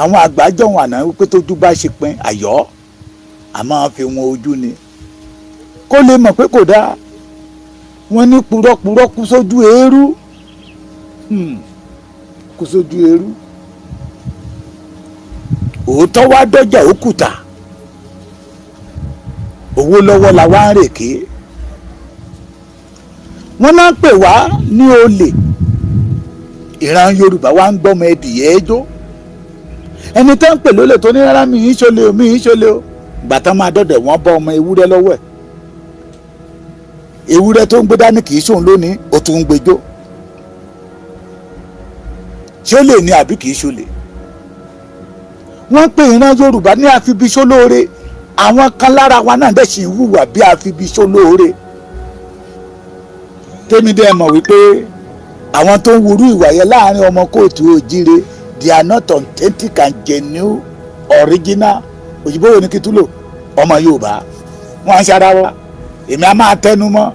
Àwọn àgbà jọ̀wọ́n àná wípé tójú bá ṣe pin àyọ́, a máa fi wọn ojú ni kó lè mọ̀ pé kò dáa. Wọ́n ní purọ́purọ́ kú sójú eérú, kú sójú eérú. Òótọ́ wá dọ́jà òkúta, owó lọ́wọ́ la wá ń rèké. Wọ́n náà ń pè wá ní olè. Ìran Yorùbá wá ń gbọ́mọ ẹdìyẹ ẹjọ́. Ẹni tó ń pè lólè tó ní rárá, mi ń ṣọlẹ̀ o, mi ń ṣọlẹ̀ o. Gbà tán máa dọ̀dẹ̀, wọ́n bá ọmọ ewúrẹ́ lọ́wọ́ ẹ̀. Ewúrẹ́ tó ń gbé dání kì í ṣòun lónìí, ó tún ń gbẹjọ́. Ṣé ó lè ní àbí kì í ṣọlẹ̀? Wọ́n pè ìran Yorùbá ní àfibiṣólóore. Àwọn kan lára wa náà dẹ̀ sì ń hùwà bí àfibiṣólóore. Tèmi dẹ́ mọ̀ wípé àwọn tó ń wúrú ìwà yẹn láàrin ọmọ káàárọ̀ oòjíire, they are not authentic and genuine original. Òyìnbó wo ni kí tún lò? Ọmọ Yorùbá wọn á ṣara wa. Èmi á máa tẹnu mọ́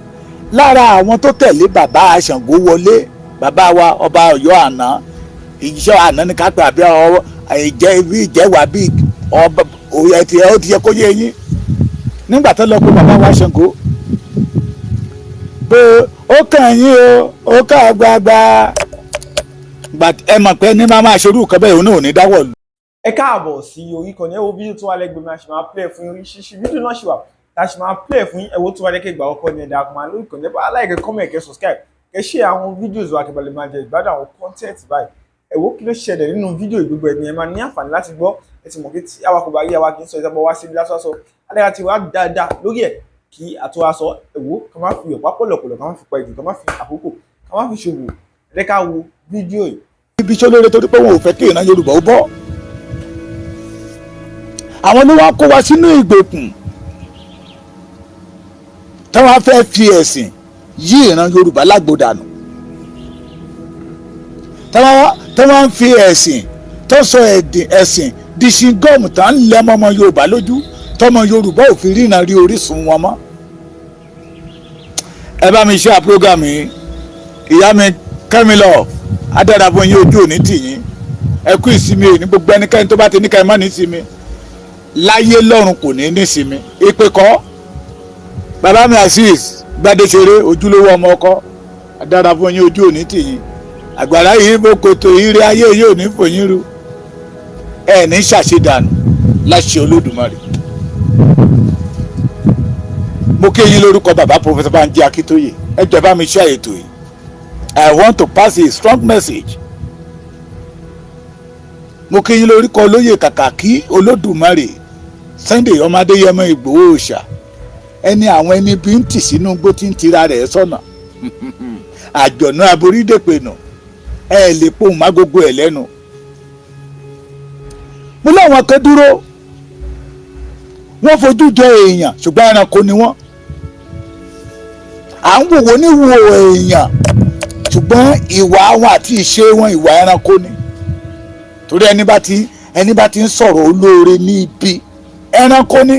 lára àwọn tó tẹ̀lé bàbá Ṣàngó wọlé, bàbá wa ọba Ọ̀yọ́ àná, ìṣọ́ àná ní kápẹ́ àbí ìjẹ́ bí ìjẹ́wà bí ọba òye ti ó ti yẹ kó yé yín. Nígbà tó lọ pé bàbá wa Ṣàngó pé ó kàn yín o, ó kàn gbàgbà ẹ mọ̀ pé ní máa máa ṣerú nǹkan bẹ́ẹ̀, òun náà ò ní dáwọ́ lù. Ẹ káàbọ̀ sí orí ìkànnì. Ẹ wo fídíò tó wà lẹ́gbẹ̀ẹ́ mi, a ṣì máa play fún yín. Oríṣiríṣi fídíò náà ṣì wà tá a ṣì máa play fún yín. Ẹ wo tó wà lẹ́kẹ̀ẹ́ ìgbà ọkọ ní ẹ̀dá àkùnmá lórí ìkànnì. Ẹ bá like, comment, kẹ́ subscribe, kẹ́ share àwọn videos wa, kẹ́ bá lè máa jẹ ìgbádùn àwọn content báyìí. Ẹ wo kí ló ṣẹlẹ̀ nínú fídíò, gbogbo ẹ̀ ni ẹ máa ní àǹfààní láti gbọ́. Ẹ ti mọ̀ pé tí àwa kò bá rí, àwa kì í sọ ìjọba wá síbi lásán sọ alẹ́ àti wá dáadáa lórí ẹ̀ kí àtúwá sọ. Ẹ wo, ká má fi ọ̀pá pọ̀lọ̀pọ̀lọ̀, ká má fi pa ìjù, ká má fi àkókò, ká má fi ṣòwò. Ẹ jẹ́ ká wo fídíò yìí. Ibi sólóore torí pé wọn ò fẹ́ kí ìran Yorùbá ó bọ́. Àwọn ló wá kó wa sínú ìgbèkùn, táwọn fẹ́ fi ẹ̀sìn yí ìran Yorùbá lágbódànù, táwọn ń fi ẹ̀sìn tó sọ ẹ̀sìn di chewing gum, tá ń lẹ́ mọ́mọ́ Yorùbá lójú, tọmọ Yorùbá ò fi ríran rí orísun wọn mọ́. Ẹ bá mi ṣe program yìí. Ìyá mi Kẹ́mi lọ adára fún yín, ojú òní tì yín. Ẹ kú ìsinmi ní gbogbo ẹnikẹ́ni tó bá ti ní ká ẹ má ní ìsinmi láyé lọ́run, kò ní ní ìsinmi. Ìpè kọ́ bàbá mi Azeez Gbadéṣeré, ojúlówó ọmọ ọkọ, adára fún yín, ojú òní tì yín. Àgbàrá yìí bó kòtò ire ayé yìí ò ní fòyín ru, ẹ ní ṣàṣedànù láṣẹ Olódùmarè. Mo kí yín lórúkọ bàbá Professor Banji Akíntóyè. Ẹ jọ̀ọ́, bá mi ṣe ètò yìí. I want to pass a strong message. Mo kí yín lórúkọ olóyè Kàkàkí Olódùmarè Sunday ọmọ Adéyẹmọ Ìgbòho Òòṣà, ẹni àwọn ẹni bí ń tì sínú igbó tí ń tira rẹ̀ sọ́nà àjọ̀nà aborídèpẹ̀nà. Ẹ lè pohùn má gbogbo ẹ̀ lẹ́nu. Mo láwọn kan dúró, wọ́n fojú jọ èèyàn, ṣùgbọ́n ẹranko ni wọ́n. À ń wò wọ́n ní wo èèyàn, ṣùgbọ́n ìwà wọn àti ìṣe wọn, ìwà ẹranko ni. Torí ẹni bá ti ń sọ̀rọ̀ olóore ní ibi, ẹranko ni.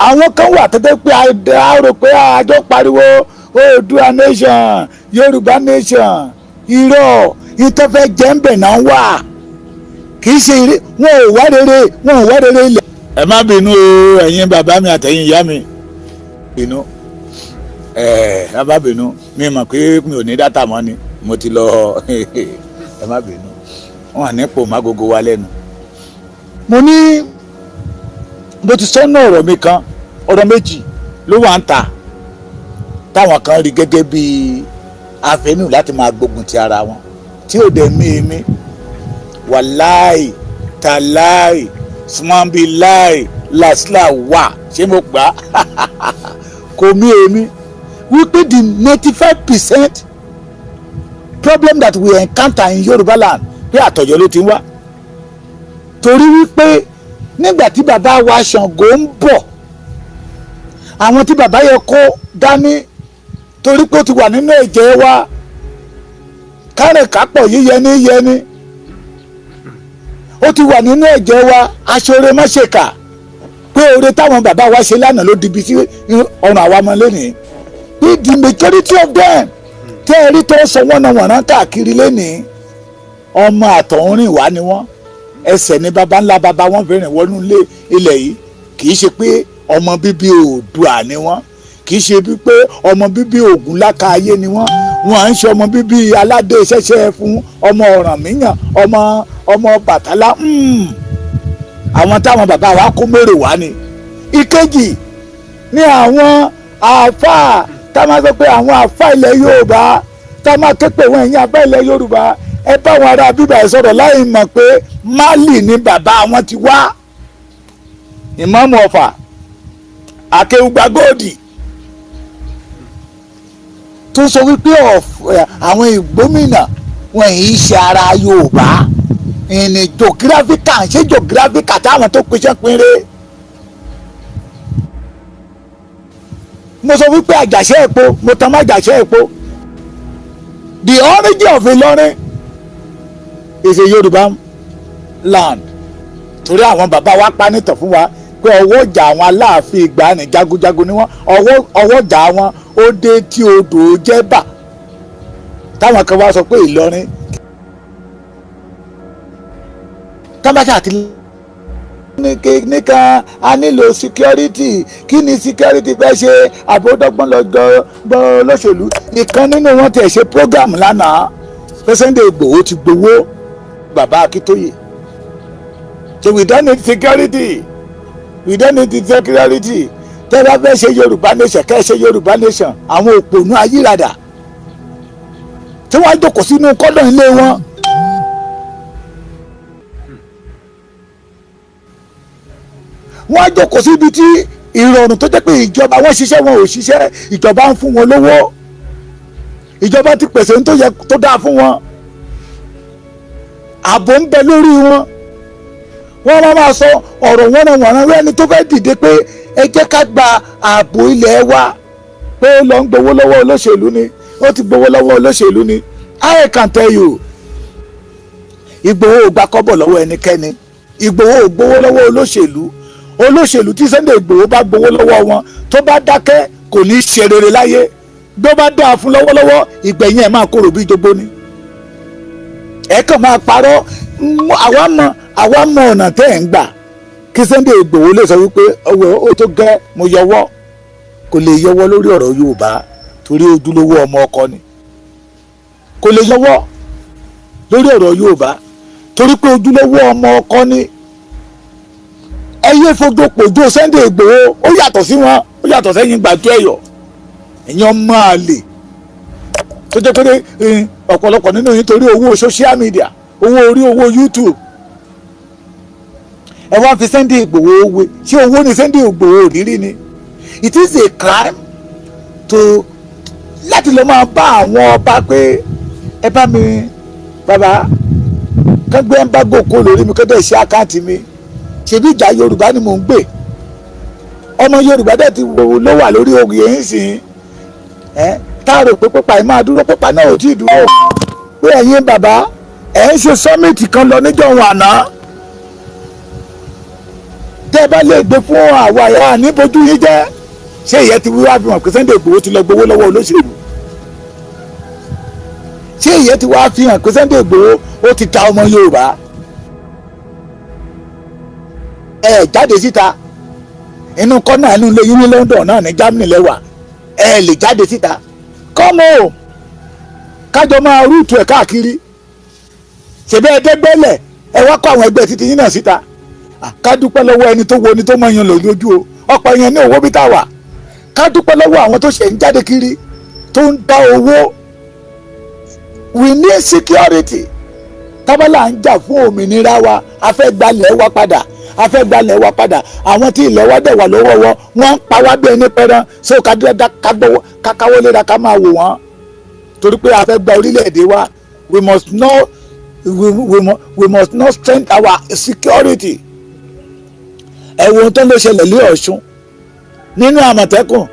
Àwọn kan wà tẹ́tẹ́ pé a rò pé àjọ pariwo Oòduà nation, Yorùbá nation. Irọ́, ìtọ́fẹ́ jẹ́ ń bẹ̀ náà wà. Kì í ṣe eré, wọn ò wá rere, wọn ò wá rere ilẹ̀. Ẹ má bínú o, ẹ̀yin bàbá mi àtẹ̀yin ìyá mi, bínú, ẹ ẹ má bínú. Mi mọ̀ pé mi ò ní data mọ́ ni mo ti lọ. Ẹ má bínú, wọn à ní pò má gogo wa lẹ́nu. Mo ní mo ti sọ́nà ọ̀rọ̀ mi kan, ọ̀rọ̀ méjì ló wà ń ta táwọn kan rí gẹ́gẹ́ bí àfẹnù láti máa gbógun ti ara wọn, tí ò dẹ̀ mí mi. Wàláì tàláì sùmọ́nbíláì làṣìlá wà, ṣé mo gbà á kò mí èmi wípé the 95% problem that we encounter in Yorùbá land, pé àtọ̀yọ́ ló ti ń wá. Torí wípé nígbà tí bàbá wa Ṣàngó ń bọ̀, àwọn tí bàbá yẹ kó dání, torí pé ó ti wà nínú ẹ̀jẹ̀ wa, kárìnkápọ̀ yíyẹní yẹní, ó ti wà nínú ẹ̀jẹ̀ wa, aṣọre má ṣèkà, pé oore táwọn bàbá wa ṣe lánàá ló dibi sí ọrùn àwa ọmọ lónìí, pé the majority of them tẹ́ ẹ rí tó ń sọ wọ́n náà wọ̀nrán káàkiri lénìí. Ọmọ àtọ̀húnrìn wá ni wọ́n. Ẹsẹ̀ ní baba ńlá baba wọn fi rìn wọnú ilé ilẹ̀ yìí. Kì í ṣe pé ọmọ bíbí Oòduà ni wọ́n, kì í ṣe pé ọmọ bíbí Ògúnláka ayé ni wọ́n. Wọ́n à ń ṣe ọmọ bíbí aládé ṣẹ̀ṣẹ̀ fún ọmọ Ọ̀rànmíyàn, ọmọ Bàtálá. Àwọn táwọn bàbá wa kó mérò wá ni. Ìkejì ní àwọn àáfàá tá a máa sọ pé àwọn àáfàá ilẹ̀ Yorùbá, tá a máa ké pè wọ́n, ẹ̀yin àáfàá ilẹ̀ Yorùbá, ẹ bá àwọn ará bíbá ẹ sọ̀rọ̀, láì mọ̀ pé Málì ni bàbá wọn ti wá. Ìmáàmù Ọ̀fà, Akéwùgbà Góòdì, tó sọ wípé àwọn ìgbómìnà wọn yìí ṣe ara Yorùbá ìní geographical, ṣé geographical táwọn tó pinṣẹ́ pinre. Mo sọ wípé àjàṣẹ́ epo, mo tan mọ́ àjàṣẹ́ epo. The origin of Ìlọrin is a Yorùbá land, torí àwọn bàbá wa pa nítàn fún wa pé ọwọ́ ìjà àwọn Aláàfin ìgbàanì, jagunjagun ni wọ́n. Ọwọ́ ìjà wọn ó dé tí odò Jẹ́bà, táwọn kan wá sọ pé Ìlọrin tábàṣà àti nìkan a nílò security. Kí ni security fẹ́ ṣe? Àbódọ́gbọ́n lọ́jọ́ lọ́sẹ̀lú. Ìkan nínú wọn tiẹ̀ ṣe program lánàá pé Sunday Igboho ti gbowó bàbá Akíntóyè. So we don't need security, we don't need security. Tẹ́ bá fẹ́ ṣe Yorùbá nation, kẹ́ ẹ ṣe Yorùbá nation. Àwọn òpònú ayírádà tí wọ́n á jókòó sínú kọ́dọ̀ ilé wọn. Wọ́n á jókòó síbi tí ìrọ̀rùn tó jẹ́ pé ìjọba wọn ṣiṣẹ́, wọn ò ṣiṣẹ́, ìjọba ń fún wọn lówó, ìjọba ti pèsè ohun tó yẹ tó dáa fún wọn, ààbò ń bẹ lórí wọn. Wọ́n máa sọ ọ̀rọ̀ wọ́nranwọ̀nran rẹ́ni tó fẹ́ dìde pé ẹ jẹ́ ká gba ààbò ilẹ̀ wa, pé ó lọ ń gbowó lọ́wọ́ olóṣèlú ni, ó ti gbowó lọ́wọ́ olóṣèlú ni. I can tell you, Ìgbòho ò gba kọ́bọ̀ lọ́wọ́ ẹnikẹ́ni. Ìgbòho ò gbowó lọ́wọ́ olóṣèlú. Olóṣèlú tí Sunday Ìgbòho bá gbowó lọ́wọ́ wọn, tó bá dákẹ́, kò ní í ṣe rere láyé. Bí ó bá dáa fún lọ́wọ́lọ́wọ́, ìgbẹ̀yìn ẹ̀ máa korò bí jogbo ni. Ẹ kàn máa parọ́. Àwa mọ ọ̀nà tẹ́ ẹ̀ ń gbà kí Sunday Ìgbòho lè sọ wípé ọwọ́ ó tó gẹ́, mo yọwọ́. Kò lè yọwọ́ lórí ọ̀rọ̀ Yorùbá, torí ojúlówó ọmọ ọkọ ni. Kò lè yọwọ́ lórí ọ̀rọ̀ Yorùbá torí pé ojúlówó ọmọ ọkọ ni. Ẹ yé fojú Sunday Ìgbòho, ó yàtọ̀ sí wọn, ó yàtọ̀ sẹ́yìn gbàtú ẹ̀yọ̀. Ẹ̀yin ọmọ àlè tó jẹ́ pé ọ̀pọ̀lọpọ̀ nínú yín, torí owó social media, owó orí, owó YouTube, ẹ wá fi Sunday Ìgbòho wé. Ṣé owó ni Sunday Ìgbòho rírí ni? It is a crime to láti lọ máa bá àwọn ọba pé ẹ bá mi bàbá kán gbé embargo kó lórí mi, kó dẹ̀ ṣe account mi. Ṣebí ìjà Yorùbá ni mò ń gbé, ọmọ Yorùbá dẹ̀ ti wò ló wà lórí oyè yín sìn ẹ́, tá a rò pé pípa yìí máa dúró, pípa náà ò tí ì dúró. Pé ẹ̀yin bàbá ẹ̀ ń ṣe summit kan lọ níjọ́ òun àná, tẹ́ ẹ bá lè gbé fún àwa ẹ̀ ní bójú yín jẹ́. Ṣé ìyẹn ti wíwá fi hàn pé Sunday Igboho ti lọ gbowó lọ́wọ́ olóṣèlú? Ṣé ìyẹn ti wá fi hàn pé Sunday Igboho ó ti ta ọmọ Yorùbá? Ẹ jáde síta inú kọ́nà inú ilé yín ní London náà, ní Germany lẹ́wà, ẹ lè jáde síta kọ́mọ o, kájọ máa rúùtù ẹ̀ káàkiri. Ṣèbí ẹdẹgbẹ́lẹ̀ ẹ wá kó àwọn ẹgbẹ́ títí yín náà síta. Ká dúpẹ́ lọ́wọ́ ẹni tó wo ni tó mọ yan lò lójú o, ọ̀pọ̀ èèyàn ní owó bí tá a wà. Ká dúpẹ́ lọ́wọ́ àwọn tó ṣe ń jáde kiri tó ń dá owó. We need security. Tábàlà ń jà fún òmìnira wa, a fẹ́ gbalẹ̀ wa padà, a fẹ́ gbalẹ̀ wa padà. Àwọn tí ilẹ̀ wa dẹ̀ wà lọ́wọ́ wọn, wọ́n ń pa wá bí ẹni pẹran. So kákáwọ́ léra ká máa wò wọ́n torí pé a fẹ́ gba orílẹ̀-èdè wa. We must not strengthen our security. Ẹ wo ohun tó ń lọ ṣẹlẹ̀ lé Ọ̀ṣun nínú Àmọ̀tẹ́kùn.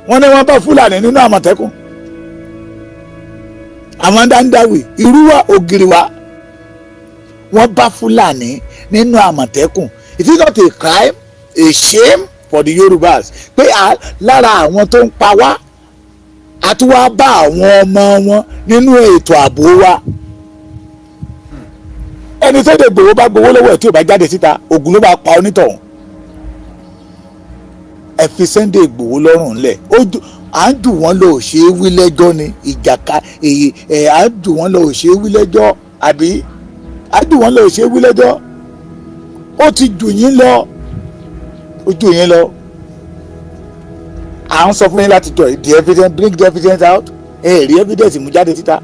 Wọ́n ní wọ́n bá Fúlàní nínú Àmọ̀tẹ́kùn, àwọn dáńdáwì Irúwà Ògìrìwà, wọ́n bá Fúlàní nínú Àmọ̀tẹ́kùn. It is not a crime, a shame for the Yorubas pé lára àwọn tó ń pa wá, a tún wá bá àwọn ọmọ wọn nínú ètò ààbò wa. Ẹni tó lè gbowó bá gbowó lọ́wọ́ ẹ̀, tí ò bá jáde síta, ògùn ló bá pa onítọ̀hún. Ẹ fi Sunday Igboho lọ́rùn ńlẹ̀. À ń jù wọ́n lọ, ò ṣe é wí lẹ́jọ́ ni ìjàka èyí ẹ̀. À ń jù wọ́n lọ, ò ṣe é wí lẹ́jọ́, àbí à ń jù wọ́n lọ, ò ṣe é wí lẹ́jọ́. Ó ti jù yín lọ, ó jù yín lọ. À ń sọ fún yín láti jọ the evidence, bring the evidence out. Ẹ rí evidence mú jáde síta.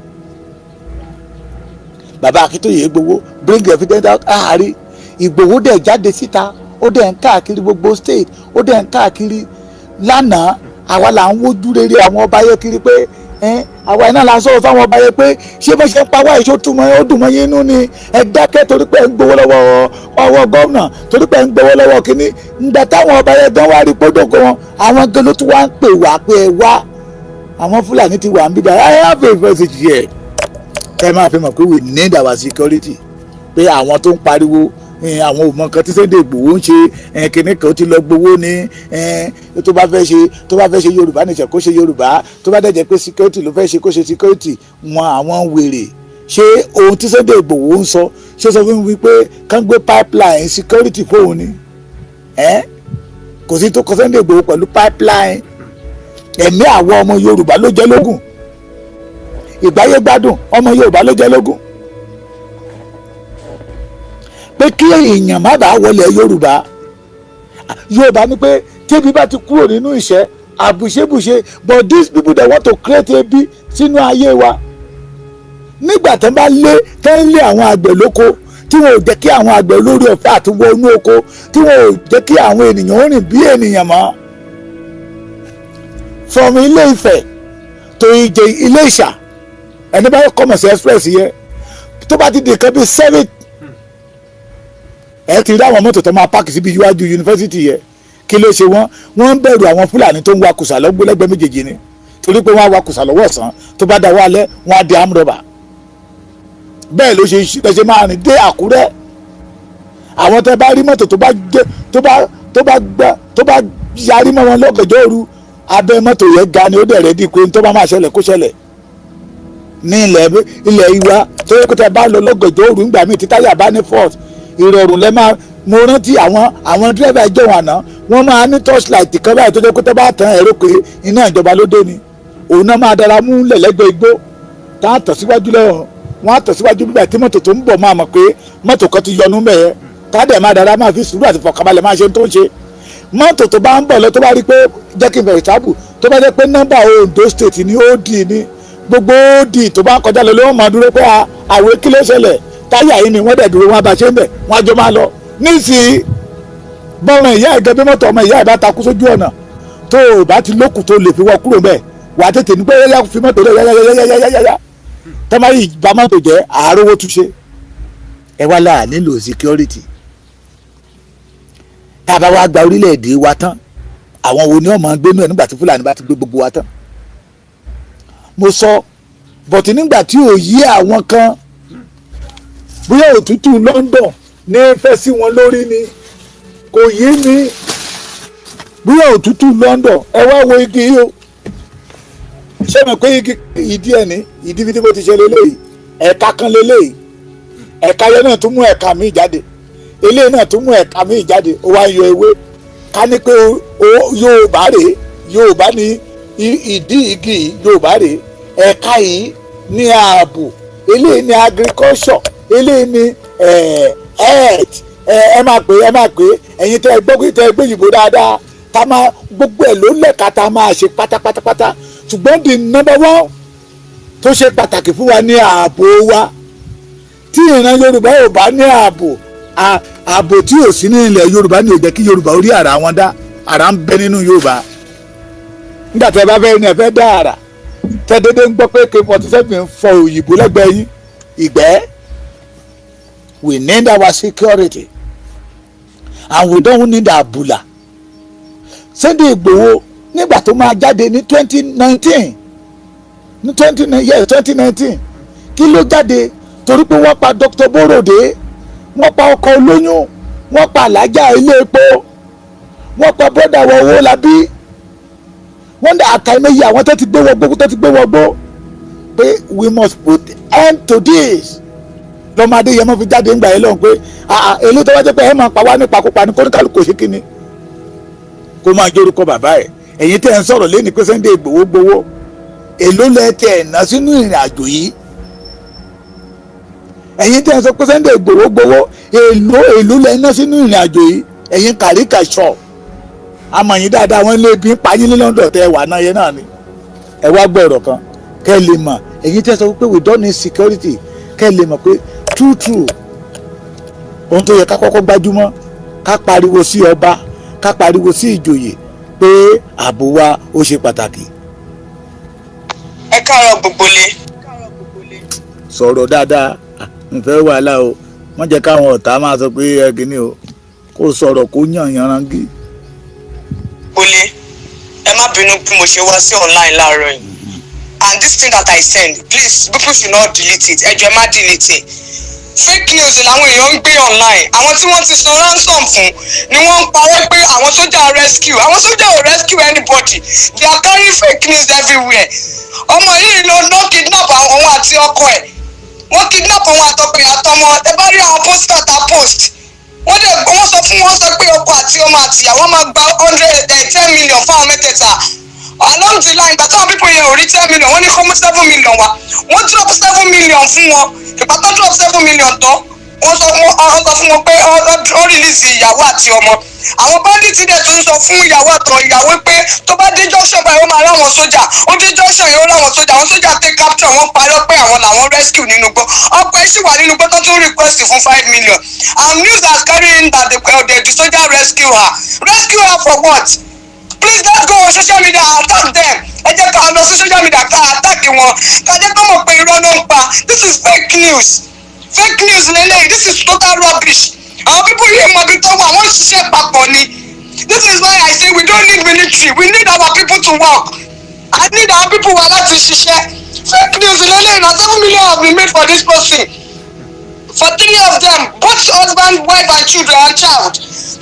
Bàbá Akíntóyè gbowó, bring the evidence out. Àárí Ìgbòho dẹ̀ jáde síta, ó dẹ̀ ń káàkiri gbogbo state, ó dẹ̀ ń káàkiri. Lánàá, àwa là ń wojú rere àwọn ọba yẹ kiri pé àwa iná là ń sọ̀rọ̀ fáwọn ọba yẹ pé ṣé bó ṣe ń pa wá ìṣó túmọ̀ ó dùn mọ́ yín inú ni. Ẹ dákẹ́ torí pé ẹ ń gbowó lọ́wọ́ ọwọ́ gómìnà, torí pé ẹ ń gbowó lọ́wọ́ kínní. Ǹgbà táwọn ọba yẹn gan wá rí pódòkó wọn, àwọn gan ló tún wá ń pè wá pé ẹ wá, àwọn Fúlàní ti wà ń bíbá. I have a message here. Ẹ máa fi mọ̀ pé we need our security, pé àwọn tó ń pariwo àwọn ò mọ nǹkan tí Sunday Igboho ń ṣe. Kínní kan ó ti lọ gbowó ní. Tó bá fẹ́ ṣe, tó bá fẹ́ ṣe Yorùbá nation, kó ṣe Yorùbá. Tó bá dẹ̀ jẹ́ pé security ló fẹ́ ṣe, kó ṣe security wọn. Àwọn wèrè, ṣé ohun tí Sunday Igboho ń sọ, ṣé sọ fún mi pé kán gbé pipeline security fóun ni? Kò sí tó kọ Sunday Igboho pẹ̀lú pipeline. Ẹ̀mí àwọn ọmọ Yorùbá ló jẹ́ lógún, ìgbáyé gbádùn ọmọ Yorùbá ló jẹ́ lógún, pé kí èèyàn má bàa wọlé Yorùbá. Yorùbá ní pé tébi bá ti kúrò nínú ìṣẹ́, àbùṣebùṣe. But these people, they want to create ebi sínú ayé wa. Nígbà tó ń bá lé, tó ń lé àwọn àgbẹ̀ lóko, tí wọn ò jẹ́ kí àwọn àgbẹ̀ lórí ọ̀fẹ́ àti wọ inú oko, tí wọn ò jẹ́ kí àwọn ènìyàn ó rìn bí ènìyàn mọ́, from Ilé Ifẹ̀ to Ìjẹ Ilé Ìṣà, ẹni bá kọ́mọ̀ sí express yẹ, tó bá ti di nǹkan bíi 7, ẹ ti rí àwọn mọ́tò tó máa park síbi iwájú yunifásitì yẹ. Kí ló ṣe wọ́n? Wọ́n ń bẹ̀rù àwọn Fúlàní tó ń wakùsà lọ́gbẹ́lẹ́gbẹ́ méjèèjì ni, torí pé wọ́n á wakùsà lọ́wọ́ ọ̀sán, tó bá dáwọ́ alẹ́, wọ́n á di amúrọ̀bà. Bẹ́ẹ̀ ló ṣe ṣe máa rìn dé Àkúrẹ́. Àwọn tẹ bá rí mọ́tò tó bá jẹ́ tó bá gbá, tó bá yarí mọ́ wọn lọ́gànjọ́ òru, abẹ́ mọ́tò yẹn ga ni, ó dẹ̀ ready pé tó bá máa ṣẹlẹ̀, kó ṣẹlẹ̀. Ní ilẹ̀ ìwà tó yẹ kó tẹ bá lọ lọ́gànjọ́ òru ńgbà míì, tí táyà bá ní fault, ìrọ̀rùn lẹ máa. Mo rántí àwọn dírẹ́bà ìjọ wọn àná, wọ́n máa ní torchlight kan báyìí tó jẹ́ kó tẹ bá tàn, ẹ̀rọ pé iná ìjọba ló dé ni. Òun náà máa dára mú lẹ̀lẹ́gbẹ̀ẹ́ igbó tá a tẹ̀ síwájú lẹ́wọ̀n, wọ́n á tẹ̀síwájú nígbà tí mọ́tò tó ń bọ̀ máa mọ̀ pé mọ́tò kan ti yọnu mẹ́ẹ̀. Tá a dẹ̀ máa dára, máa fi sùúrù àti fọkànbalẹ̀ máa ṣe tó ń ṣe. Mọ́tò tó bá ń bọ̀ lọ, tó bá rí pé, jẹ́ kí n bẹ̀rẹ̀ sábù, tó bá jẹ́ pé nọ́mbà Ondo State ní OD ní gbogbo OD tó bá ń kọjá lọ, ló máa dúró pé àwẹ̀, kí ló ṣẹlẹ̀? Táyà yìí ni wọ́n dẹ̀ dúró, wọ́n bá ṣe ń bẹ̀, wọ́n á jọ máa lọ. Nísìnyí, bọ́ọ̀rọ̀ ìyá ẹ̀ gẹ́gẹ́ bí mọ́tò ọmọ ìyá ẹ̀ bá takú sójú ọ̀nà, tó o bá ti lókùn tó lè fi wọ́ kúrò bẹ́ẹ̀, wà á tètè ní pé yáyá fi mọ́tò rẹ̀ yáyáyáyáyáyá. Tọ́mọ yìí bá mọ́tò jẹ́ àárówó túnṣe. Ẹ wá láà nílò security. Tá a bá wá gba orílẹ̀-èdè wa tán, àwọn wo ni wọ́n máa gbénú ẹ̀ nígbà tí Fúlàní bá ti gbé gbogbo wa tán? Mo sọ bọ̀tí nígbà tí ò yí àwọn kan, bóyá òtútù London ní fẹ́ sí wọn lórí ni, kò yé mi, bóyá òtútù London. Ẹ wá wo igi yìí o. Ṣé mo pé igi ìdí ẹ̀ ní ìdí bí mo ti ṣe lélẹ́yìí, ẹ̀ka kan lélẹ́yìí, ẹ̀ka yẹn náà tún mú ẹ̀ka míì jáde, eléyìí náà tún mú ẹ̀ka míì jáde, ó wá ń yọ ewé. Ká ní pé Yorùbá rèé, Yorùbá ní ìdí igi yìí, Yorùbá rèé, ẹ̀ka yìí ní ààbò, eléyìí ní agriculture, eléyìí ní health. Ẹ máa pè, ẹ máa pè. Ẹ̀yin tẹ́ ẹ gbọ́, tẹ́ ẹ gbé yìnbó dáadáa, tá máa gbogbo ẹ̀ ló lẹ́ka tá a máa ṣe pátápátápátá. Ṣùgbọ́n the number one tó ṣe pàtàkì fún wa ní ààbò wa. Tí ìran Yorùbá ò bá ní ààbò, ààbò tí ò sí ní ilẹ̀ Yorùbá ní ò jẹ́ kí Yorùbá orí àrà wọn dá. Àrà ń bẹ nínú Yorùbá. Nígbà tí ẹ bá fẹ́ ní ẹ fẹ́ dá àrà, tẹ dédé ń gbọ́ pé AK-47 ń fọ òyìnbó lẹ́gbẹ̀ẹ́ yín ìgbẹ́. We need our security and we don't need àbùlà. Sunday Igboho, nígbà tó máa jáde ní 2019, ní twenty, yes, 2019, kí ló jáde? Torí pé wọ́n pa Dr. Borode, wọ́n pa ọkọ olóyún, wọ́n pa alájà ilé epo, wọ́n pa bọ́dà wọ owó labí, wọ́n dá àkàìmọye àwọn tó ti gbé wọgbó, tó ti gbé wọgbó, pé we must put end to this. Lọ́mọ Adéyẹmọ fi jáde ńgbà yẹn lọ́hùn pé èlé tó wá jẹ́ pé ẹ máa pa wá nípakúpa ní kóníkàlùkù ṣe kíni kó máa jórúkọ bàbá ẹ̀. Ẹ̀yin tẹ́ ẹ̀ ń sọ̀rọ̀ lẹ́ni pé Sunday Igboho gbowó, èló lẹ tẹ̀ ẹ̀ ná sínú ìrìn àjò yìí? Ẹ̀yin tẹ́ ẹ̀ sọ pé Sunday Igboho gbowó, èló lẹ ná sínú ìrìn àjò yìí? Ẹ̀yin kàríkàṣọ àmọ̀ yín dáadáa, wọ́n lé bí ń pa yín ní London tẹ́ ẹ wà náà yẹn náà ni. Ẹ wá gbọ́ ọ̀rọ̀ kan kẹ́ ẹ lè mọ̀. Ẹ̀yin tẹ́ sọ pé we don't need security, kẹ́ ẹ lè mọ̀ pé true true, ohun tó yẹ ká kọ́kọ́ gbájúmọ́, ká pariwo sí ọba, ká pariwo sí ìjòyè pé ààbò wa ó ṣe pàtàkì. Ẹ káàárọ̀ gbogbo lé. Sọ̀rọ̀ dáadáa, nfẹ́ wàhálà o. Wọ́n jẹ́ káwọn ọ̀tá máa sọ pé ẹ kìíní o, kó sọ̀rọ̀ kó yàn yanrangí. Gbogbo lé, ẹ má bínú bí mo ṣe wá sí online láàárọ̀ yìí. And this thing that I send, please, people should not delete it. Ẹ jọ̀ọ́, ẹ má delete it. Fake news làwọn èèyàn ń gbé online. Àwọn tí wọ́n ti san ransom fún ni wọ́n ń parọ́ pé àwọn sójà rescue. Àwọn sójà ò rescue anybody. They are carrying fake news everywhere. Ọmọ yìí ló kidnap àwọn, òun àti ọkọ ẹ̀. Wọ́n kidnap òun àtọkọ ẹ̀ àtọmọ. Ẹ bá rí àwọn poster ta post, wọ́n dẹ̀ wọ́n sọ fún wọn sọ pé ọkọ àti ọmọ àti ìyàwó máa gba 110 million fún àwọn mẹ́tẹ̀ẹ̀ta. Along the line, ìgbà táwọn people yẹn ò rí 10 million, wọ́n ní kó mú 7 million wá. Wọ́n drop 7 million fún wọn. Ìgbà tó drop 7 million tán, wọ́n sọ fún wọn pé ó release ìyàwó àti ọmọ. Àwọn bandits dẹ̀ tún sọ fún ìyàwó àtọ̀ ìyàwó pé tó bá dé junction báyìí, ó máa ráwọn sójà. Ó dé junction yẹn, ó ráwọn sójà. Àwọn sójà take capture wọn, parọ́ pé àwọn làwọn rescue nínú igbó. Ọkọ ẹ̀ sì wà nínú igbó tó tún request fún 5 million. And news has carried that the soldier rescue her. Rescue her for what? Please, let's go on social media and attack them. Ẹ jẹ́ ká lọ sí social media, ká attack wọn, ká jẹ́ ká mọ̀ pé irọ́ ló ń pa. This is fake news, fake news lélẹ́yìí. This is total rubbish. Àwọn people yìí mọ ibi tó wà, wọ́n ń ṣiṣẹ́ papọ̀ ni. This is why I say we don't need military. We need our people to work. I need our people wa láti ṣiṣẹ́. Fake news lélẹ́yìí na. 7 million have been made for this person, for three of them, both husband, wife and children and child.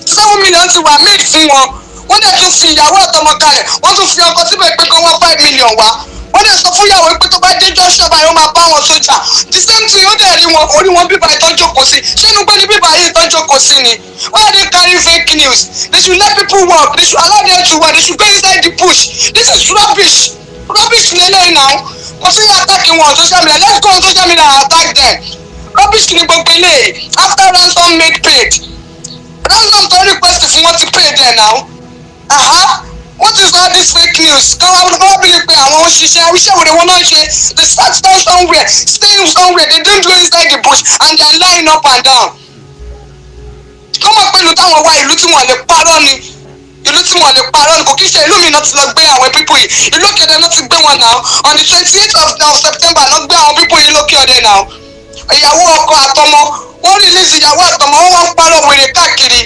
7 million ti wà made fún wọn. Wọ́n dẹ̀ tún fi ìyàwó àtọmọ kalẹ̀. Wọ́n tún fi ọkọ síbẹ̀ pé kó wọ́n 5 million wá. Wọ́n dẹ̀ sọ fún ìyàwó pé tó bá dé junction báyìí, ó máa bá wọn sójà. The same thing, ó dẹ̀ rí wọn, orí wọn bíbá ìtọ́jú jókòó sí. Ṣé inú pé ní bíbá yìí ìtọ́jú jókòó sí ni? Why are they carrying fake news? They should let people work. They should allow them to work. They should go inside the bush. This is rubbish, rubbish lélẹ́yìn now. Kò sí attacking wọn on social media. Let's go on social media and attack them. Rubbish ni gbogbo eléyìí. After ransom made paid, ransom tó request fún, wọn ti pay there now. Aha, what is all this fake news? Káwọn káwọn bí pé àwọn òṣìṣẹ́ iṣẹ́ wo ni wọ́n náà ń ṣe? They start down somewhere, staying somewhere. They don't go inside the bush and they are lying up and down. Kọ́mọ̀ pé ìlú táwọn wá, ìlú tí wọ́n lè parọ́ ni. Ìlú tí wọ́n lè parọ́ ni. Kò kí ṣe ìlú mi náà ti lọ gbé àwọn people yìí. Ìlú òkè ọdẹ náà ti gbé wọn náà. On the 28th of September náà gbé àwọn people yìí lókè ọdẹ náà. Ìyàwó, ọkọ àtọmọ, wọ́n release ìyàwó àtọmọ. Wọ́n wá ń parọ́ wèrè káàkiri.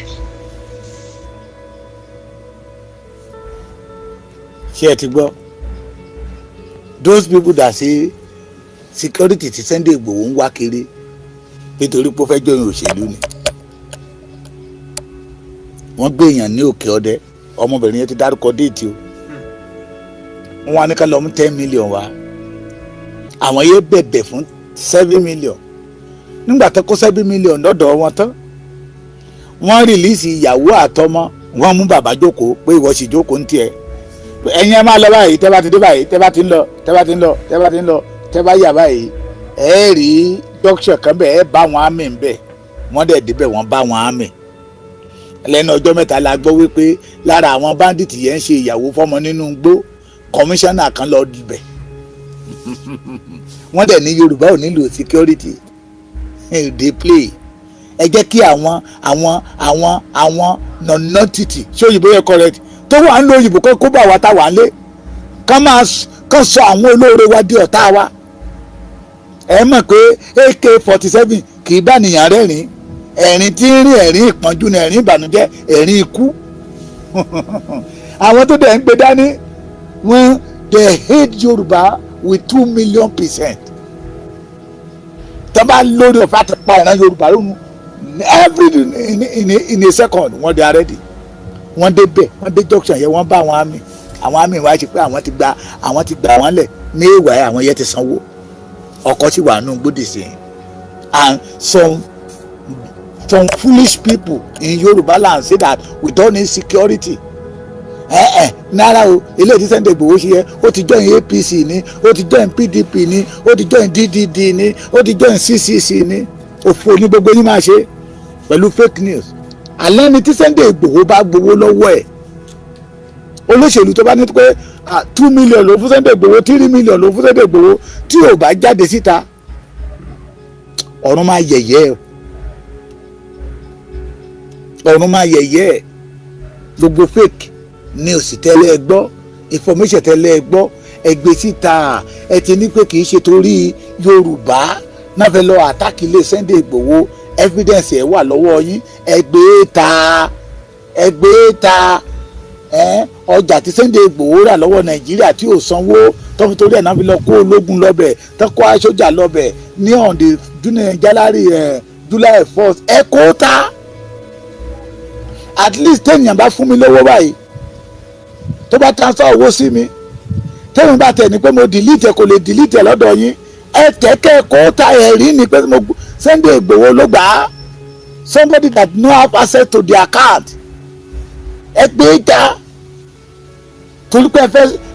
Ṣé ẹ ti gbọ́? Those people that say security ti Sunday Igboho ń wá kiri nítorí pé ó fẹ́ join òṣèlú ni. Wọ́n gbé èèyàn ní òkè ọdẹ. Ọmọbìnrin yẹn ti dárúkọ date o. Wọ́n wá ní ká lọ mú 10 million wá. Àwọn yẹn bẹ̀bẹ̀ fún 7 million. Nígbà tó kó 7 million lọ́dọ̀ wọn tán, wọ́n release ìyàwó àtọmọ. Wọ́n mú bàbá jókòó pé ìwọ sì jókòó ń tiẹ̀, ẹ̀yin ẹ máa lọ báyìí. Tẹ́ bá ti dé báyìí, tẹ́ bá ti ń lọ, tẹ́ bá ti ń lọ, tẹ́ bá ti ń lọ, tẹ́ bá yà báyìí, ẹ rí dókítà kan bẹ́ẹ̀, ẹ bá wọn àmì ń bẹ̀. Wọ́n dẹ̀ débẹ̀, wọ́n bá wọn àmì. Lẹ́nu ọjọ́ mẹ́ta la gbọ́ wípé lára àwọn bandit yẹn ń ṣe ìyàwó fọ́mọ nínú igbó. Kọmíṣánná kan lọ dibẹ̀. Wọ́n dẹ̀ ní Yorùbá ò nílò security. Dey play. Ẹ jẹ́ kí àwọn nonentity, ṣé òyìnbó yẹ correct, tó wà ń lo òyìnbó kó bá wa tá wà ń lé kán máa kán sọ àwọn olóore wa di ọ̀tá wa. Ẹ mọ̀ pé AK-47 kì í bá nìyàn rẹ́rìn. Ẹ̀rín tí ń rí, ẹ̀rín ìpọ́njú ni, ẹ̀rín ìbànújẹ́, ẹ̀rín ikú. Àwọn tó dẹ̀ ń gbé dání wọ́n, they hate Yorùbá with 2,000,000%. Tó bá lórí ọ̀fẹ́ àti pa ìran Yorùbá lónìí, every in a second, wọ́n dey ready. Wọ́n dé bẹ̀, wọ́n dé junction yẹn, wọ́n bá àwọn army. Àwọn army wá ṣe pé àwọn ti gba àwọn lẹ̀ ní ìwà. Àwọn yẹn ti sanwó. Ọkọ sì wà nù gbódì sí i. And some foolish people in Yoruba land say that we don't need security. Ẹ ẹ náírà o, eléyìí tí Sunday Igboho ṣe yẹ, ó ti join APC ní, ó ti join PDP ní, ó ti join DDD ní, ó ti join CCC ní. Òfò ní gbogbo yín máa ṣe pẹ̀lú fake news. Alẹ́ ni tí Sunday Igboho bá gbowó lọ́wọ́ ẹ̀, olóṣèlú tó bá ní pé 2 million ló fún Sunday Igboho, 3 million ló fún Sunday Igboho, tí ò bá jáde síta, ọ̀run máa yẹ̀yẹ́ ẹ̀, ọ̀run máa yẹ̀yẹ́ ẹ̀. Gbogbo fake news tẹ́lẹ̀ ẹ gbọ́, information tẹ́lẹ̀ ẹ gbọ́, ẹ gbé síta. Ẹ ti ní pé kì í ṣe torí Yorùbá náà fẹ́ lọ attack ilé Sunday Igboho. Evidence ẹ̀ wà lọ́wọ́ yín, ẹ gbé ta, ẹ gbé ta. Ẹ ọjà tí Sunday Igboho rà lọ́wọ́ Nàìjíríà tí ò sanwó tó fi torí ẹ̀ náà fi lọ kó ológun lọ́bẹ̀, tó kó aṣọ́jà lọ́bẹ̀ ní on the January, July 1st, ẹ kó ta. At least téèyàn bá fún mi lówó báyìí, tó bá transfer owó sí mi, téèyàn bá tẹ̀ ní pé mo delete ẹ̀, kò lè delete ẹ̀ lọ́dọ̀ yín. Ẹ tẹ́kẹ́ kó ta. Ẹ̀rí ni pé mo Sunday Igboho ló gbà á. Somebody that no have access to the account, ẹ gbé ta, torí pé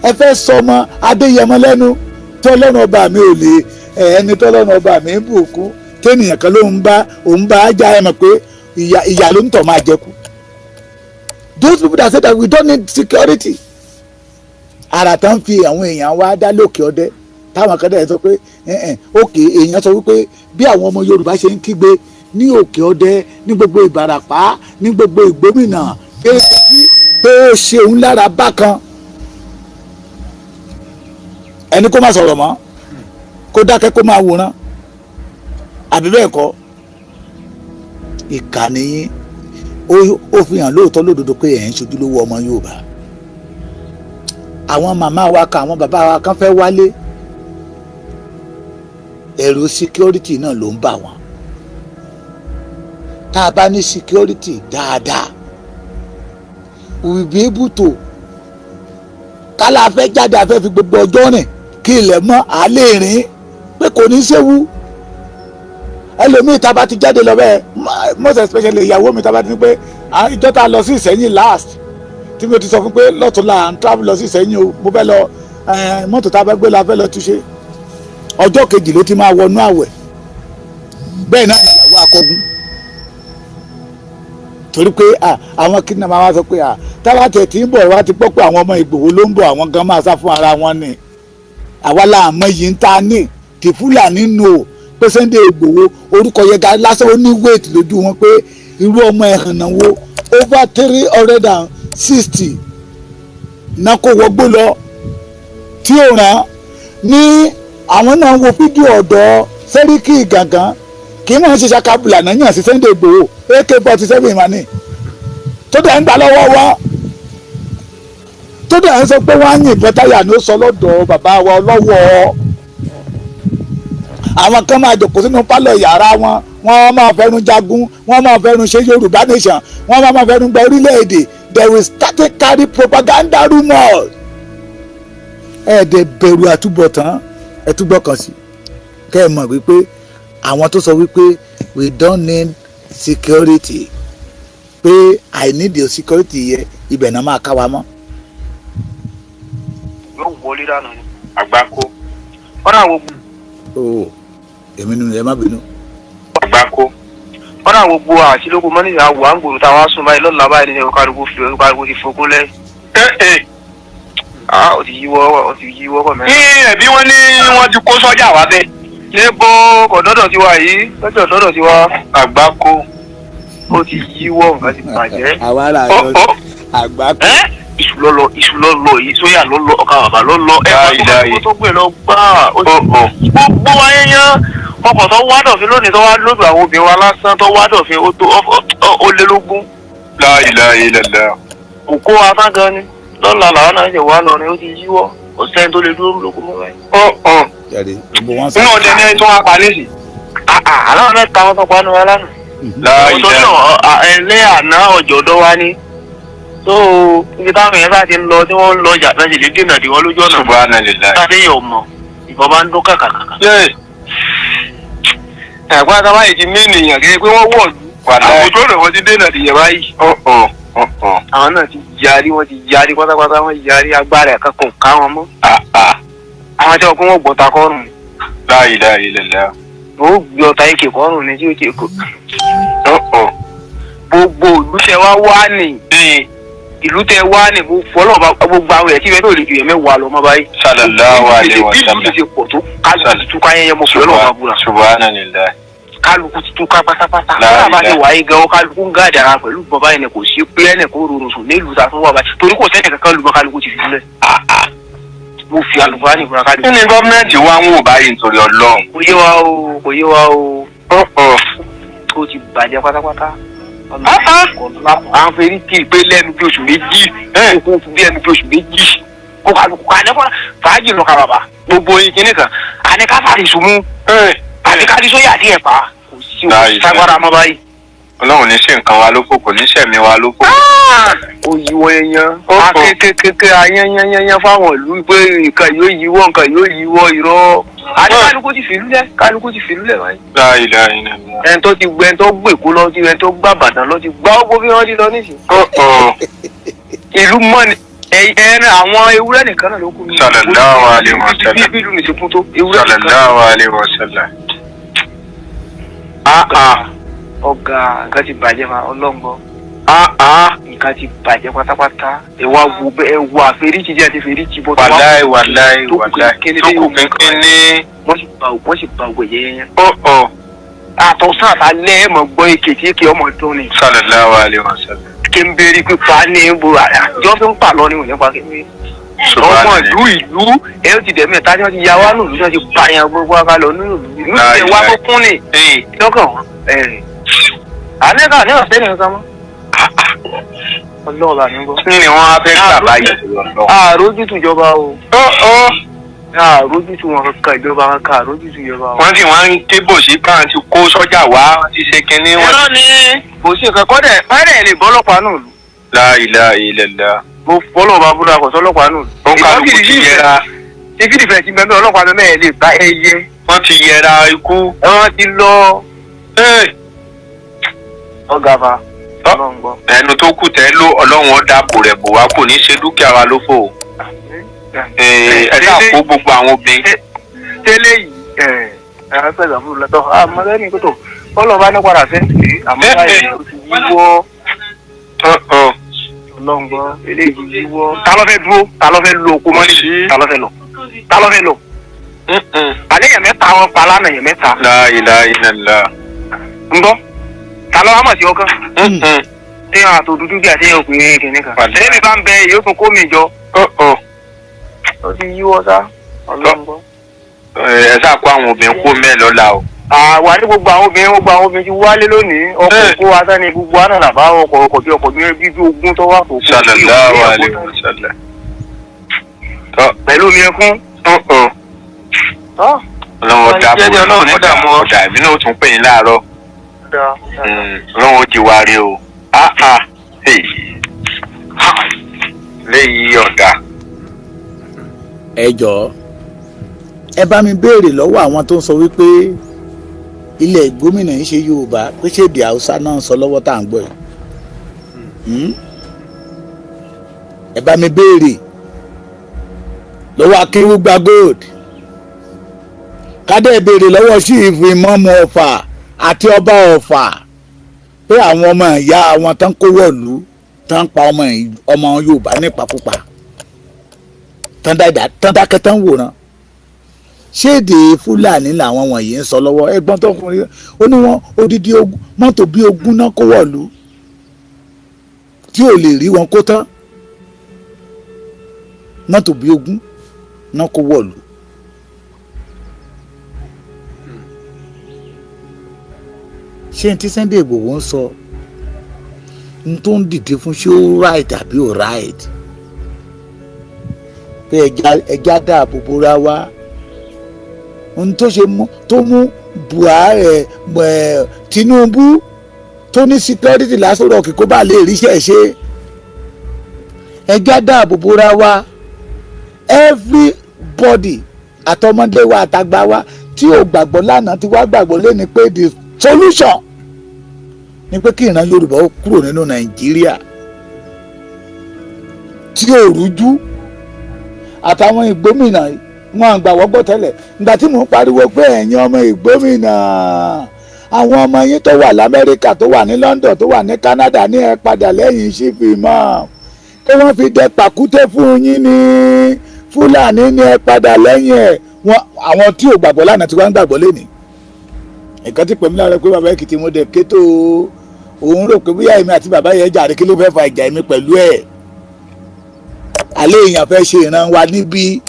ẹ fẹ́ sọmọ Adéyẹmọ lẹ́nu. Tí Ọlọ́run ọba mi ò lè ẹni tí Ọlọ́run ọba mi ń bùkún, tẹ́nìyàn kan ló ń bá òun bá já, ẹ mọ̀ pé ìyà ìyà ló ń tọ̀ máa jẹ kú. Those people that say that we don't need security, ara tán fi àwọn èèyàn wá dá lókè ọdẹ, táwọn kan dẹ̀ sọ pé òkè èèyàn sọ wípé bí àwọn ọmọ Yorùbá ṣe ń kígbe ní òkè ọdẹ, ní gbogbo Ìbàràpá, ní gbogbo Ìgbómìnà, pé ó ṣe òun lára bákan. Ẹni kó má sọ̀rọ̀ mọ́, kó dákẹ́, kó máa wòran, àbí bẹ́ẹ̀ kọ́? Ìkànnì yín ó fi hàn lóòótọ́ lódodo pé ẹ̀ ń ṣojúlówó ọmọ Yorùbá. Àwọn màmá wa kan, àwọn bàbá wa kan fẹ́ wálé, ẹ̀rù security náà ló ń bà wọ́n. Tá a bá ní security dáadáa, we will be able to kálá fẹ́ jáde, a fẹ́ fi gbogbo ọjọ́ rìn kí ilẹ̀ mọ́, à lè rìn pé kò ní séwu. Ẹlòmíì, tá a bá ti jáde lọ bẹ́ẹ̀, most especially ìyàwó mi, tá a bá ti ní pé ìjọ tá a lọ sí Ìsẹ́yìn last, tí mo ti sọ fún pé lọ́tùnla à ń travel lọ sí Ìsẹ́yìn o, mo fẹ́ lọ, mọ́tò tá a fẹ́ gbé la fẹ́ lọ túnṣe, ọjọ́ kejì ló ti máa wọnú àwẹ̀. Bẹ́ẹ̀ náà ni ìyàwó akọgun, torí pé àwọn kidnap máa wá sọ pé táwa tẹ̀ tí ń bọ̀ wá ti gbọ́ pé àwọn ọmọ Ìgbòho ló ń bọ̀, àwọn gan máa sá fún ara wọn ni. Àwa la mọ̀ yìí ń ta ní tí Fúlàní nù o, pé Sunday Ìgbòho orúkọ yẹn ga lásán, ó ní weight lójú wọn, pé irú ọmọ ẹ̀hànnà wo, over 360 náà kó wọgbó lọ tí ò ràn ní. Àwọn náà wo fídíò ọ̀dọ́ Sẹ́ríkì Gàngán, kì í mọ̀ ṣe ṣakabula náà yàn sí Sunday Ìgbòho, AK-47 mani tó dẹ̀ ń gbà lọ́wọ́ wọn, tó dẹ̀ ń sọ pé wọ́n á yìnbọn táyà ní ó sọ lọ́dọ̀ bàbá wa ọlọ́wọ́. Àwọn kan máa jòkó sínú pálọ̀ yàrá wọn, wọ́n máa fẹnu jagun, wọ́n máa fẹnu ṣe Yorùbá nation, wọ́n máa fẹnu gba orílẹ̀-èdè. They will start to carry propaganda rumours. Ẹ dẹ̀ bẹ̀rù àtúbọ̀tán, ẹ túbọ̀ kàn sí kẹ́ ẹ mọ̀ wípé àwọn tó sọ wípé we don't need security, pé I need the security yẹ, ibẹ̀ náà máa ká wa mọ́. Yóò wọlé dànù ni. Àgbákò. Kọ́dà gbogbo. O èmi nínú, ẹ má bínú. Àgbákò. Kọ́dà gbogbo àṣìlókun mọ́nìyàn àwọ̀ à ń gbòòrò tá a wá sùn báyìí lọ́la báyìí ní kálukú fi kálukú ti fokún lẹ́. Ẹ ẹ. Ah, ó ti yíwọ́, ó ti yíwọ́ kọ̀ Ní mẹ́rin. ẹ̀bí wọn ní wọ́n ti kó sọ́jà wá bẹ́ẹ̀. Níbo? Kọ̀dọ́dọ̀ tiwa yìí, lọ́jọ́ dọ́dọ̀ tiwa. Àgbákò. Ó ti yíwọ́, nǹkan ti bàjẹ́. Àwa rà Ó lọ ó. Àgbákò. Ẹ́. Iṣu lọ́lọ́, iṣu lọ́lọ́ yìí, sóyà lọ́lọ́, ọkà bàbà lọ́lọ́, ẹ̀fọ́ tó Láìláì. tó gbé lọ gbáà. Ó ti Ó ó. gbogbo wa yẹn, ọkọ̀ tó wá dọ̀fin lónìí, tó wá lódò àwọn obìnrin wa lásán, tó wá dọ̀fin, ó tó ó lé lógún. La ilaha illallah. Òkú afá gan ni lọ́la làwọn náà ṣe wá lọ ni ó ti yíwọ́, kò sẹ́ni tó lè dúró lóko mọ́ báyìí. Ó ó. Jáde gbogbo wọn sọ. Inú ọdẹ ní ẹni tó wá pa nísì. Aláwọ̀ mẹ́ta wọn tó pa nù wa lánàá. La Torí ilaha. ẹlẹ́ àná ọ̀jọ̀dọ̀ wa ni tó ibi táwọn èèyàn bá ti ń lọ, tí wọ́n ń lọ ọjà náà sì lè dènà dè wọ́n lójú ọ̀nà. Subhanallah. Táwọn èèyàn mọ̀, ìbọn bá ń dún kàkàkàkà. Ṣé Ẹ̀gbọ́n àtàwọn yìí ti mí ènìyàn kí pé wọ́n wọ̀ lù. Wàláì. Àwọn ojú ọ̀nà wọn ti dènà dìyẹ báyìí. Ọ̀ọ̀ ọ̀ọ̀. Àwọn náà ti yarí, wọ́n ti yarí pátápátá, wọ́n yarí agbára ẹ̀ka kan ká wọn mọ́. Àà. Àwọn tí wọ́n kó wọ́n gbọ́ta kọ́rùn ni. La ilaha illallah. Wọ́n ó gbé ọta ike kọ́rùn ni tí ó ti kó. Ọ̀ọ̀. Gbogbo ìlú tẹ wá wá nì. Ee. Ìlú tẹ wá nì gbogbo ọlọ́ọ̀bá gbogbo àwọn ẹ̀ tí ìwé tó lè ju ẹ̀mẹ́ wà lọ mọ́ báyìí. Sallallahu alaihi wa Bí ìlú sallam. ti pọ̀ tó kálukú ti túká yẹn mọ́ fún ọlọ́ọ̀bá búra. Subhanallah. Kálukú ti túká pátápátá. La Kọ́lá bá ti ilaha. wáyé gan, kálukú ń gáàdì ara pẹ̀lú bàbá yẹn kò sí pé ẹnì kó rọrùn sùn nílùú ta fún wa báyìí. Torí kò sẹ́nì kankan lu mọ́ kálukú ti fi sílẹ̀. Mo fi àlùfáà nìbúra kálukú. Kí ni gọ́ọ̀mẹ̀ntì wa ń wò báyìí nítorí Ọlọ́run? Kò yé wa o, kò yé wa o. Ọ̀ọ̀. Ó ti bàjẹ́ pátápátá. À ń ferí kì í pé lẹ́nu bí oṣù méjì. Kókó bí ẹnu bí oṣù méjì. Kó kálukú ká ní kọ́lá fàájì lọ kàbàbà. Gbogbo oyin kìíní kan. Àní ká fàrí sùnmú. Àti ká rí sóyà díẹ̀ pa. Kò sí Láì òkú sagbára mọ́ báyìí. Ọlọ́run ní ṣe nǹkan wa lófò, kò ní ṣẹ̀mí wa lófò. Ó yíwọ́ yẹn. Ó A pọ̀. kékeré ayányányányá fáwọn ìlú pé nǹkan yóò yíwọ́ nǹkan yóò yíwọ́ irọ́. Àní kálukú ti fìlú lẹ̀ kálukú ti fìlú lẹ̀ báyìí. La ilaha illallah. Ẹni tó ti gbẹ ẹni tó gbè kó lọ sí ẹni tó gbà bàdàn lọ ti gbá ọgbó bí wọ́n ti lọ nísìnyí. Ọ̀ọ̀. Ìlú mọ́ ni ẹran àwọn ewúrẹ́ nìkan náà ló kù ní. Sallallahu alaihi wasallam. Bí ìlú nìṣe kún tó ewúrẹ́ nìkan. Sallallahu alaihi wa sallam. Àà. Ọ̀gá nǹkan ti bàjẹ́ ma ọlọ́ngbọ́n. Àà. Nǹkan ti bàjẹ́ pátápátá. Ẹ wá wo bẹ́ ẹ wo àfẹ́ríjì jẹ́ àti fẹ́ríjì bọ́. Wàláì wàláì Tó kù wàláì. kékeré Tó kù yóò mú kínkínní. Wọ́n sì ba ògbẹ̀ yẹn. Ọ̀ọ̀. Àtọ̀sán àtàlẹ́ ẹ̀ mọ̀ gbọ́ èké tí èké ọmọ dún ni. Sallallahu alaihi wa sallam. Kí n béèrè pípa ní ibo àjọ fi ń pà lọ ní òní pa kí ọmọ ìlú ìlú ẹ ó ti dẹ̀mí ẹ̀ta tí wọ́n ti ya wá nù lù tí wọ́n ti pààyàn gbogbo wa lọ nínú ìlú ìlú ti wá tó kún ni Ee. lọ́kàn wọn. Àníkà ní ọ̀sẹ̀ nìkan mọ́. Ọlọ́run là ní gbọ́. Kí ni wọ́n á fẹ́ gbà báyìí? Àrójútù ìjọba o. Ọ̀ọ̀. Àrójútù wọn kankan ìjọba kankan àrójútù ìjọba o. Wọ́n sì wọ́n ń débò sí káà ti kó sọ́jà wá, wọ́n ti ṣe kinní wọn. Irọ́ ni kò sí nǹkan kọ́dẹ̀ fẹ́rẹ̀ lè bọ́lọ́pàá nù lù. La ilaha illallah. Mo fọlọ́ bá búra kò sọ́lọ́pàá nù lù. Ó kálukú ti yẹra. Ìfìdí fẹ̀ ti bẹ́ẹ̀ ọlọ́pàá bẹ́ẹ̀ lè bá ẹyẹ. Wọ́n ti yẹra ikú. Wọ́n ti lọ Ee. ọ̀gá fa. Tọ́. Ọlọ́run gbọ́. Ẹnu tó kù tẹ́ ló Ọlọ́run ó dáàbò rẹ̀ bò wá kò ní ṣe dúkìá wa lófò. Ee, ẹ ṣáà kó gbogbo àwọn obìnrin. Tẹ́lẹ̀ yìí ẹ̀ ẹ̀ fẹ́ gbàgbọ́ lọ́tọ̀ àmọ́ lẹ́nu kótó bọ́lọ̀ bá ní padà fẹ́ sí àmọ́ báyìí ó ti yíwọ́ Ọ̀ọ̀. Ọlọ́run gbọ́ eléyìí yíwọ́. Ta ló fẹ́ dúró ta ló fẹ́ lo oko mọ́ níbi ta ló fẹ́ lọ ta ló fẹ́ lọ. Àlẹ́ yẹn mẹ́ta wọn pa lánàá yẹn mẹ́ta La ilaha illallah. ń gbọ́ ta ló wá mọ̀ sí ọkàn téèyàn àtò dúdú bí àti èèyàn òpin kìnìún kan. Wàlẹ́. Tẹ́lẹ̀ mi bá ń bẹ yóò tún kó mi jọ. Ọ̀ọ̀. Ó ti yíwọ́ sá Ọlọ́run gbọ́. Ẹ ṣáà kó àwọn obìnrin kó mẹ́ẹ̀ lọ́la o. Àwa ní gbogbo àwọn obìnrin gbogbo àwọn obìnrin ti wálé lónìí ọkọ̀ kó wa sani gbogbo àná làbá ọkọ̀ ọkọ̀ bí ọkọ̀ bí bí ogún tó wà kó kó Sallallahu alaihi wa sallam. Tọ́. Pẹ̀lú omi ẹkún. Ọ̀ọ̀. Ọlọ́run ó dáàbò Jẹ́jẹ́ Ọlọ́run ní dààmú ọ. ọ̀dà èmi náà ó tún pè yín láàárọ̀. Ọlọ́run ó jí wa rí o. Ah ah. Hey. Léyìí ọ̀dà. Ẹ jọ̀ọ́, ẹ bá mi béèrè lọ́wọ́ àwọn tó ń sọ wípé ilẹ̀ gómìnà yìí ṣe Yorùbá pé ṣé èdè Haúsá náà ń sọ lọ́wọ́ tá à ń gbọ́ yìí. Ẹ bá mi béèrè lọ́wọ́ Akéwúgba Gold, kádẹ́ béèrè lọ́wọ́ síìfù ìmọ̀ọ́mù Ọ̀fà àti ọba Ọ̀fà pé àwọn ọmọ ìyá àwọn tán kó wọ̀lú tán pa ọmọ ọmọ Yorùbá nípakúpa tán dákẹ́ tán wòran, ṣé èdè Fúlàní làwọn wọ̀nyí ń sọ lọ́wọ́? Ẹ̀gbọ́n tó kùnrin ó ní wọn odidi mọ́tò bíi 20 náà kó wọ̀lú tí ò lè rí wọn kó tán, mọ́tò bíi 20 náà kó wọ̀lú. Ṣé n tí Sunday Igboho ń sọ n tó ń dìde fún, ṣé ó right àbí ó right pé ẹja dáàbò bora wa? N tó ṣe mú tó mú Buhari ẹ Tinubu tó ní security lásán rọ̀kì kó bá lè ríṣẹ́ ṣe, ẹja dáàbò bora wa, everybody àtọmọdé wa àtàgbà wa Tí ò gbàgbọ́ lánàá ti wá gbàgbọ́ lẹ́ni pé the solution ni pé kí ìran Yorùbá ó kúrò nínú Nàìjíríà tí ò rújú. Àtàwọn ìgbómìnà wọn àgbà wọ́gbọ́ tẹ́lẹ̀. Ìgbà tí mò ń pariwo pé ẹ̀yin ọmọ ìgbómìnà, àwọn ọmọ yín tó wà lamẹ́ríkà, tó wà ní London, tó wà ní Canada, ní ẹ padà lẹ́yìn Chief Imam, kí wọ́n fi dẹ pàkúté fún yín ní Fúlàní, ní ẹ padà lẹ́yìn ẹ̀. Wọn àwọn tí ò gbàgbọ́ lánàá tí wọ́n ń gbàgbọ́ lẹ́nìí. Nǹkan tí pèmí lára pé bàbá Èkìtì, mo dẹ̀ kétó òun rò pé bóyá èmi àti bàbá yẹn jàre. Kí ló fẹ́ fa ìjà èmi pẹ̀lú ẹ̀? Àlẹ́ èèyàn fẹ́ ṣe ìran wa níbí.